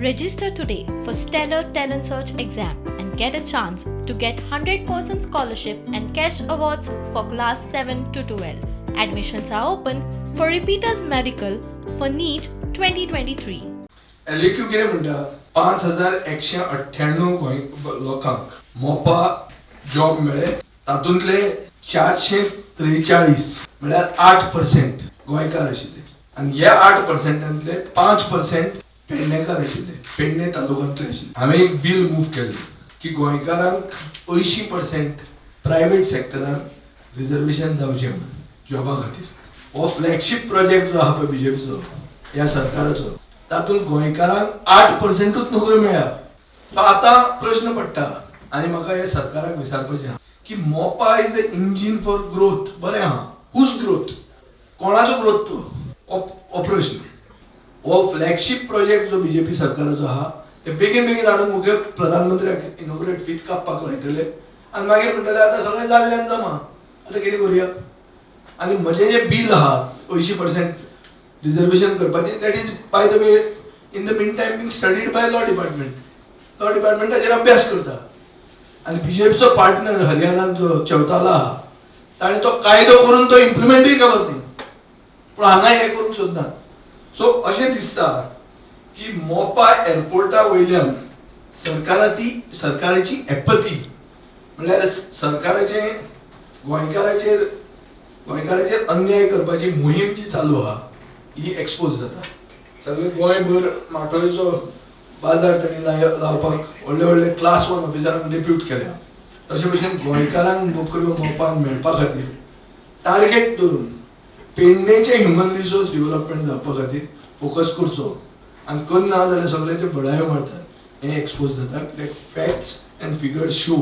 Register today for Stellar Talent Search exam and get a chance to get 100% scholarship and cash awards for class 7 to 12. Admissions are open for repeaters medical for NEET 2023. LAQ कितें म्हणटा? 5198 गोंय लोकांक Mopa job मेळ्ळे. तातूंतले 443 म्हळ्यार 8% गोंयकार आशिल्ले आनी ह्या 8 पर्सेंटांतले 5% पेडणेकार आशिल्ले, पेडणे तालुक्यांतले आशिल्ले. हांवें एक बील मूव केल्लें की गोंयकारांक 80% प्रायवेट सेक्टरान रिजर्वेशन जावचें म्हणून जॉबा खातीर. हो फ्लॅगशीप प्रोजेक्ट जो आहा पळय बीजेपीचो, ह्या सरकाराचो, तातूंत गोंयकारांक 8 पर्सेंटूच नोकऱ्यो मेळ्ळ्या. सो आतां प्रश्न पडटा आनी म्हाका हे सरकाराक विचारपाचें आहा की Mopa is a engine for growth, बरें आहा. Whose growth? कोणाचो ग्रोथ तो? हो हो प्रश्न. हो फ्लॅगशीप प्रोजेक्ट जो बीजेपी सरकाराचो आहा, ते बेगीन बेगीन हाडून मुखेल प्रधानमंत्र्याक इनॉग्रेट, फीत कापपाक लायतले आनी मागीर म्हणटले, आतां सगळें जाल्ल्यान जमा, आतां कितें करुया? आनी म्हजें जें बील आहा 80% रिजर्वेशन करपाचें, that is, by the way, in the meantime being studied by law department. Law department ताचेर अभ्यास करता आनी बीजेपीचो पार्टनर हरियाणान जो चौताला आहा, ताणें तो कायदो करून तो इम्प्लिमेंटूय केलो थंय, पूण हांगा हें करूंक सोदनात. सो अशें दिसता की मोपा एअरपोर्टा वयल्यान सरकाराती सरकाराची एपथी, म्हणल्यार सरकाराचें गोंयकाराचेर अन्याय करपाची मोहीम जी चालू आहा, ही एक्सपोज जाता. सगळे गोंयभर माटोळेचो बाजार तांणी लावपाक व्हडले व्हडले क्लास वन ऑफिसरांक डेप्यूट केल्या. तशे भशेन गोंयकारांक नोकऱ्यो मोपान मेळपा खातीर टार्गेट धरून पेडणेचें ह्युमन रिसोर्स डेव्हलपमेंट जावपा खातीर फोकस करचो आनी करना जाल्यार सगळे ते बडायो मारतात हें एक्सपोज जाता, कित्याक फॅक्ट्स अँड फिगर्स शो.